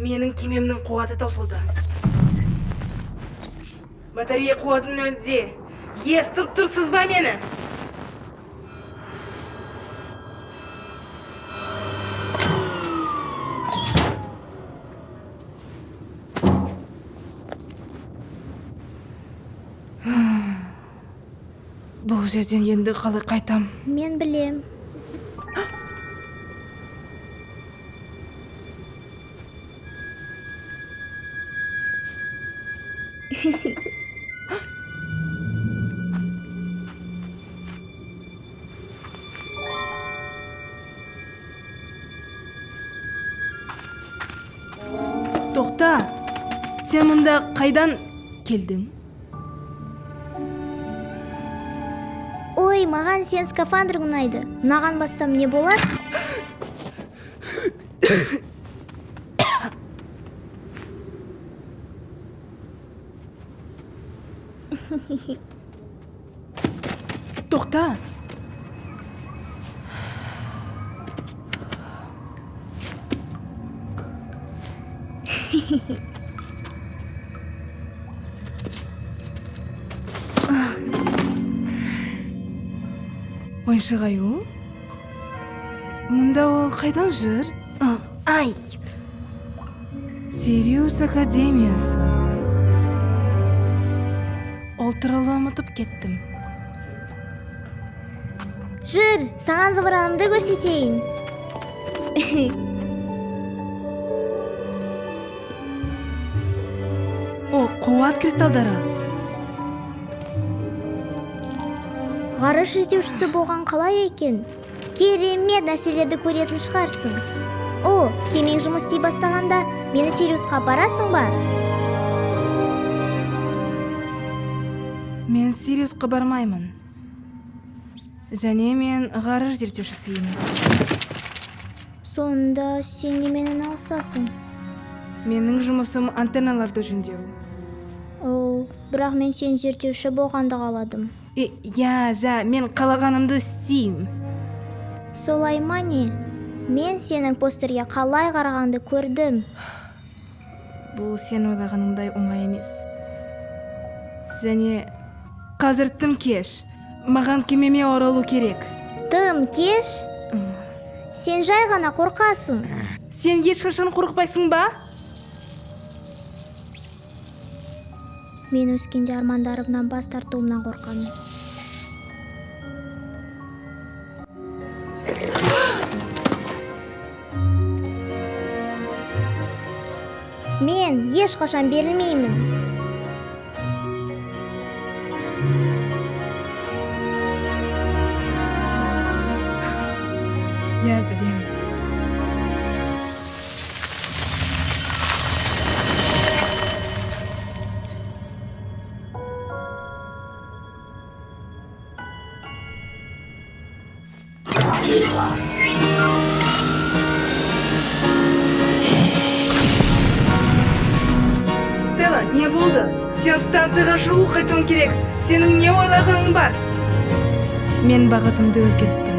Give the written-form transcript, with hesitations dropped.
Менің кемемнің қуаты таусылды. Батарея қуаты нөлде. Естіп тұрсыз ба мені? Бұл жерден енді қалай қайтам? Мен білем. Тоқта, сен мұнда қайдан келдің? Ой, маған сен скафандрың ұнайды. Мынаған бассам не болады? Тоқта. Ойыншық аю? Мұнда ол қайдан жүр? Ай! Сириус Академиясы. Ол туралы ұмытып кеттім. Жүр, саған зымыранымды көрсетейін. О, қуат кристалдары. Ғарыш іздеушісі болған қалай екен? Керемет нәрселерді көретін шығарсың. О, кемең жұмыс істей бастағанда мені Сириусқа апарасың ба? Мен Сириусқа бармаймын. Және мен ғарыш зерттеушісі емеспін. Сонда сен немен айналысасың? Менің жұмысым антенналарды жөндеу. О, бірақ мен сен зерттеуші болғанды қаладым. Иә, жа, мен қалағанымды істеймін. Солай ма не? Мен сенің постерге қалай қарағанды көрдім. Бұл сен ойлағаныңдай оңай емес. Және қазір тым кеш. Маған кемеме оралу керек. Тым кеш? Сен жай ғана қорқасың. Сен ешқашан қорықпайсың ба? Мен өскенде армандарымнан бас тартуымнан қорқамын. Мен ешқашан берілмеймін. Иә, білемін. Стелла, не болды? Сен станцияға шығу қайтуың керек. Сенің не ойлағаның бар? Мен бағытымды өзгерттім.